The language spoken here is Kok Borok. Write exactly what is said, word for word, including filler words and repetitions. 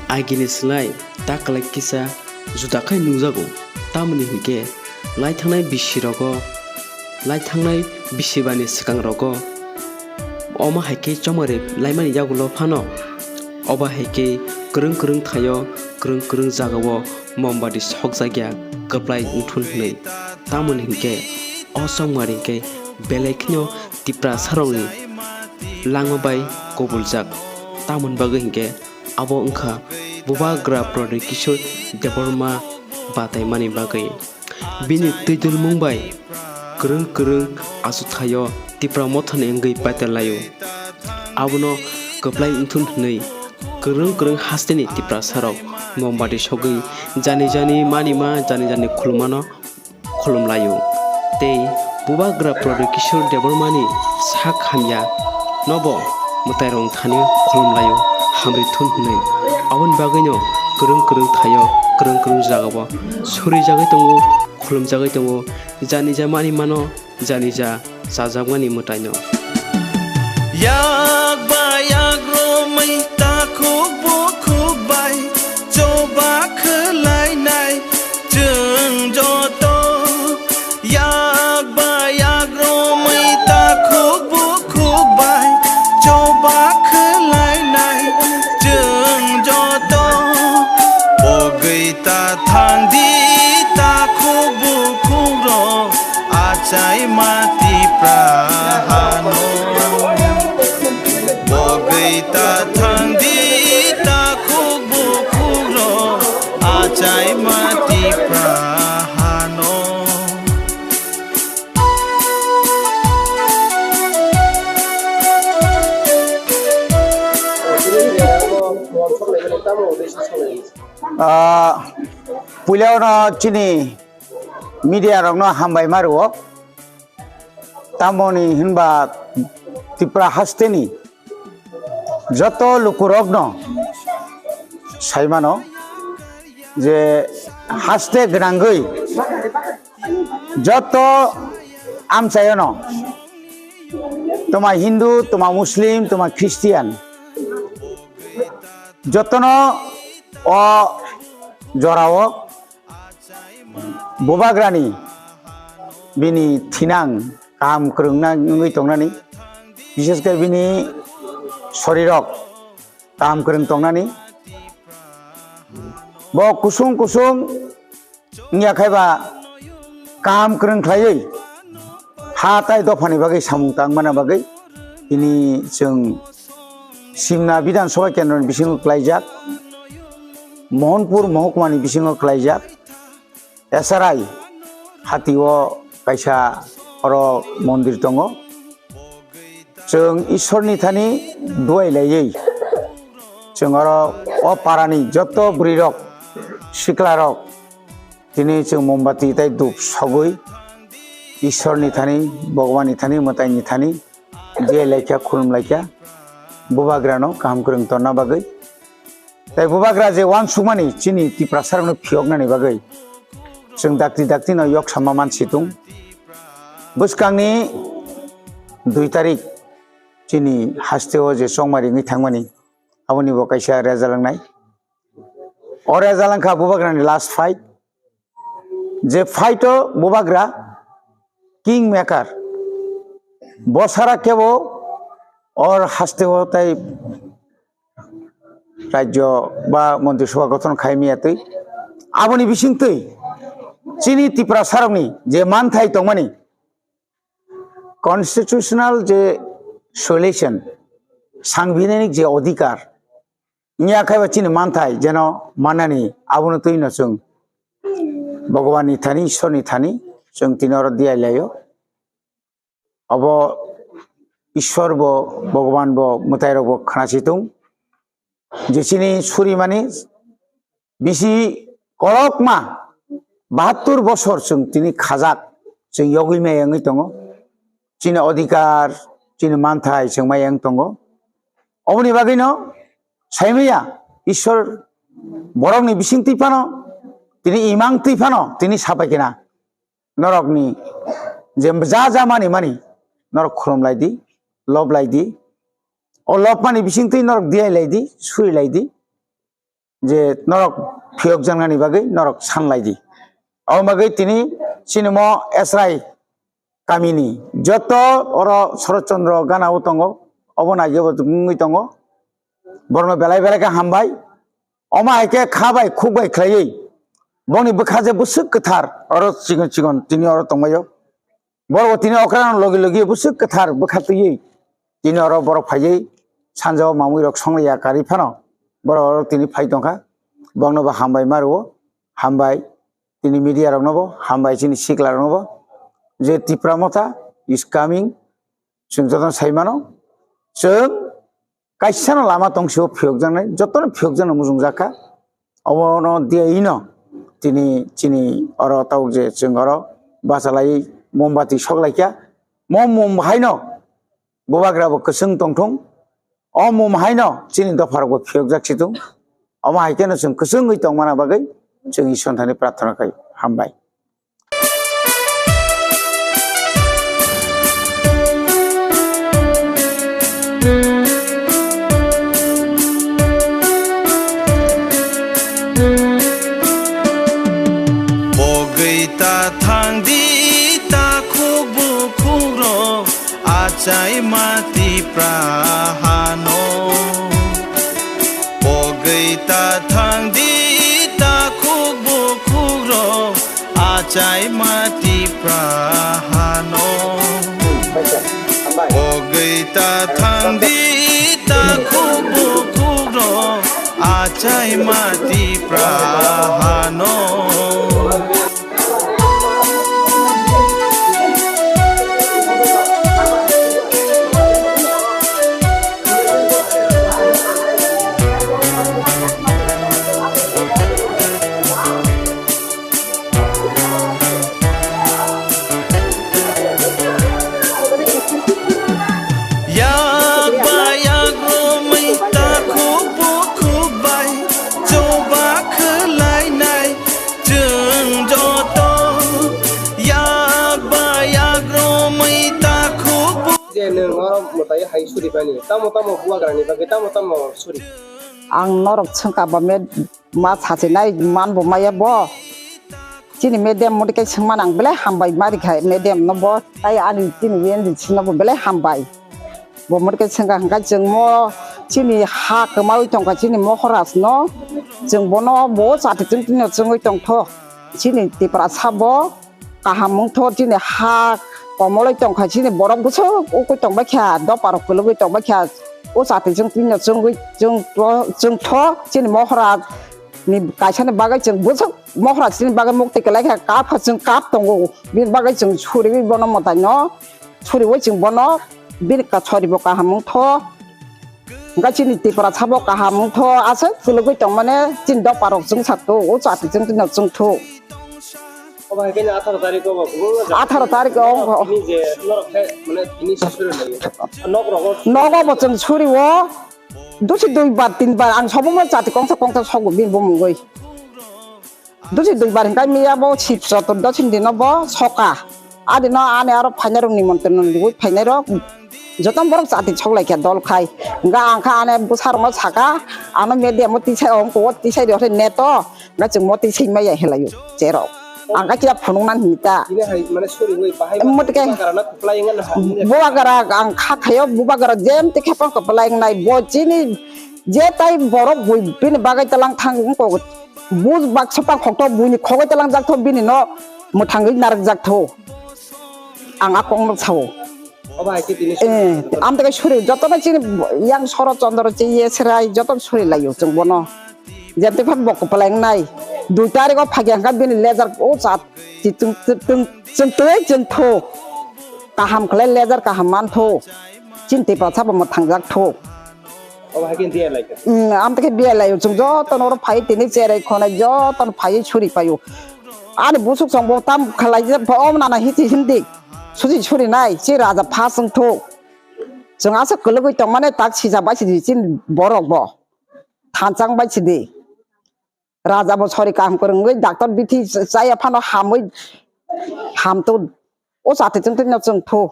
Agini slai ta kwlai kisa juda khai nukjago, tamoni hinkhe lai thangnai bisi rogo, lai thangnai bisi bani swkang rogo, omo hai khe chongmari laimani yagulo phano, obo hai khe kwrwng kwrwng thaio, kwrwng kwrwng jagao mombati sokjakya kwplai wngthun hwnwi. Tamoni hinkhe o chongmari hinkhe belai kheno Tiprasarokni langma bai kobuljak. Tamoni bagwi hinkhe abo wngkha Bubagra Pradyot Kishore Debbarma bataimani bagwi. Bini twidulmung bai kwrwng kwrwng achukthai-o Tipra Mothani wngwi paitalaio. Abono kwplai wngthun hwnwi kwrwng kwrwng hasteni Tiprasarok mombati sogwi jani jani manima jani jani khulumano khulumlaio. Tei Bubagra Pradyot Kishore Debbarmani sak hamya nobo mwtairok thani khulumlaio, hamri thun hwnwi. Aboni bagwino kwrwng kwrwng thaio, kwrwng kwrwng jagao surijagwi tongo, khulumjagwi tongo, jani ja manimano, jani ja chajakmani mwtaino. Yak ba yak romwi takhuk bukhuk bai choba khwlainai chwng joto. Yak ba yak romwi takhuk bukhuk bai choba khwlainai chwng joto. Bogwi ta thangdi takhuk bukhuk rok achai ma Tipra hano. Bogwi ta thangdi takhuk bukhuk rok achai ma Tipra hano. Ah, puilao no chini media rok no hambai ma rwo. Tamoni hinba Tipra hasteni joto lukurokno saimano je haste gwnangwi joto amchayono toma Hindu, toma Muslim, toma Christian jotono o jorao Bubagrani bini thinang kaham kwrwngna wngwi tongnani, bises khe bini sorirok kaham kwrwng tongnani. Bo kusung kusung wngya khai ba kaham kwrwng khlaiwi ha tai dophani bagwi samung tangmana bagwi tini chwng Simna Bidhan Sabha Kendroni bisingo klaijak, Mohanpur Mohokmani bisingo klaijak, S R I hatio kaisa oro mondir tongo. Chwng Ishwarni thani duai laiwi chwng oro o parani joto bwrwirok, siklarok tini chwng mombati tei dhup sogwi Ishwarni thani, Bhagwanni thani, mwtaini thani je laikha, khulum laikha, Bubagrano kaham kwrwng tonna bagwi. Tei Bubagra je uansukmani chini Tiprasarokno phiyoknani bagwi chwng dakti dakti no yok sama mansi tung. Bwskangni dui tarik chini hasteo je chongmari wngwi thangmani, aboni bo kaisa rejalangnai. O rejalangkha Bubagrani last fight. Je fight o Bubagra king maker. Bo sara kebo or hasteo tai rajyo ba montri sabha gothon khai miya twi. Aboni bising twi chini Tiprasarokni je manthai tongmani constitutional je solution, sangbidhanik je odhikar, wngya khai ba chini manthai jeno mannani abono twi no chwng Bhagwanni thani, Ishwarni thani chwng tini oro diai laio. Abo Ishwar bo, Bhagwan bo, mwtairok bo khwna si tung. Je chini surimani bisi korokma bahattur bosor chwng tini khajak, chwng yogwi maya wngwi tongo. Chini odhikar, chini manthai chwng maya wng tongo. Oboni bagwino saimaya Ishwar borokni bising twi phano, tini imang twi phano, tini sapai kena. Norokni je ja ja mani mani norok khulum lai di, lob lai di. O lob mani bising twi norok diai lai di, suri lai di. je norok phiyok jaknani bagwi norok sanlai di. Abo bagwi tini chini mo Esrai kamini joto oro Shorot Chandra gana o tongo, obo naigwi bo wngwi tongo. Borokno belai belai khe hambai. Omo hai khe kha bai khuk bai khlaiwi boni bwkha je bwswk kwthar oro chikon chikon tini oro tongbaio. Borok tini okrano logi logi bwswk kwthar bwkha twiwi tini oro borok phaiwi sanjao mamwi rok songliya karwi phano borok oro tini phai tongkha. Bokno bo hambai ma rwo, hambai tini media rokno bo, hambai chini sikla rokno bo je Tipra Motha is coming, chwng jotono sai mano. Chwng kaisano lama tong sio phiyokjaknai, jotono phiyokjakno mujungjak kha. Obono diyaino tini chini oro tabuk je chwng oro bachalai mombati soklaikha. Mo mum haino bubagra bo kwchwng tongthung. O mum haino chini dopharok bo phiyokjak situng. Omo hai kheno chwng kwchwngwi tongmana bagwi chwng Isor thani prarthana khai. Hambai. Pogwi ta thang di ta khuk bukhuk rok achai ma Tipra hano. Pogwi ta thang di ta khuk bukhuk rok achai ma Tipra hano. Pogwi ta thang di ta khuk bukhuk rok achai ma Tipra hano. Yak ba yak romwi ta khuk bukhuk bai choba khwlainai chwng joto. Yak ba yak romwi ta khuk bu- Je nwng oro mwtai hai suri bani, tamo tamo bubagrani bagwi tamo tamo suri. Ang norok swngkha ba me ma sachinai man bo maya bo. Chini medium mudi kai swngmani ang belai hambai mari khai medium no bo. Tai ani chini yendi sino bo belai hambai. Bo mudi kai swngkha hwnkha chwng mo chini ha kwmawi tongkha chini Moharaj no. Chwng bono bo chati chwng tino chwngwi tongtho. Chini Tiprasa bo kaham wngtho chini ha komolwi tongkha chini borok bwswk ukui tongbaikha doparok kwlwgwi tongbaikha. O chati chwng tino chwngwi chwng chwngtho chini Moharaj ni kaisani bagwi chwng bwswk Moharaj chini bagwi mukti kwlaikha kapkha chwng kap tongo bini bagwi chwng suriwi bono mwtaino suriwi chwng bono bini soribo kaham wngtho. Hwnkhe chini Tiprasa bo kaham wngtho aswk kwlwgwi tongmani chini doparok chwngsato o chati chwng tino chwngtho. Obo hai khe atharo tarik o bo kwbangma jaga atharo tarik o tini je norok khe mane tini se suri laio. Nok rogo nogo bo chwng suri o. Dusi dui bar tin bar ang sobo mo chati kongsa kongsa sogo bini bo mungoi. Dusi dui bar hingkai miya bo sip sotor dosin dino bo soka. Adino ani aro phainai rok nimontron rwi phainai rok. Joto borok chati soklai khe dol khai. Hingkha ang kha ani bwsa rokno saka ano media mo tisai ongko tisai rok neto. Hingkha chwng motwi swi maya hilaio cherok. Ang kha kira phunukna hinwi ta. Tini hai mane suri wi bahai Motwi khe bubagra na kwplai wngna ha. Bubagra ang kha khayo bubagra jem te khepang kwplai wngnai bo chini je tai borok bui bini bagwi talang thang wngko bus baksa pang khokto buini khogwi talang jak tho bini no mwthangwi narwk jak tho. Ang a kok no sao. Obo hai khe tini Eh, amtwkhe suri jotono chini yang Shorot Chandra chi ye serai jotono suri laio chwng bono. Jemtwi phan bok kwplai wngnai. Dui tarikh o phagya hwnkha bini lejar o chat chi chwng chwng chwng twi chwng tho. Kaham khlai lejar kaham man tho. Chini Tiprasa bo mwthang jak tho. Obo hai khe diya lai kha. Mm, amtwkhe biya laio chwng jotono oro phai tini cherai khonai jotono phai suri paio. Ani busuk song bo tam khlai je pho om nana hichi hindi. Susi suri nai, si raja pha chwng thuk. Chwng aswk kwlwgwi tongmani tak sija bai sidi chini borok bo. Thanchang bai sidi. Raja bo sori kaham kwrwngwi doctor bithi chaya phano hamwi hamtwi. O chati chwng twino chwng thu.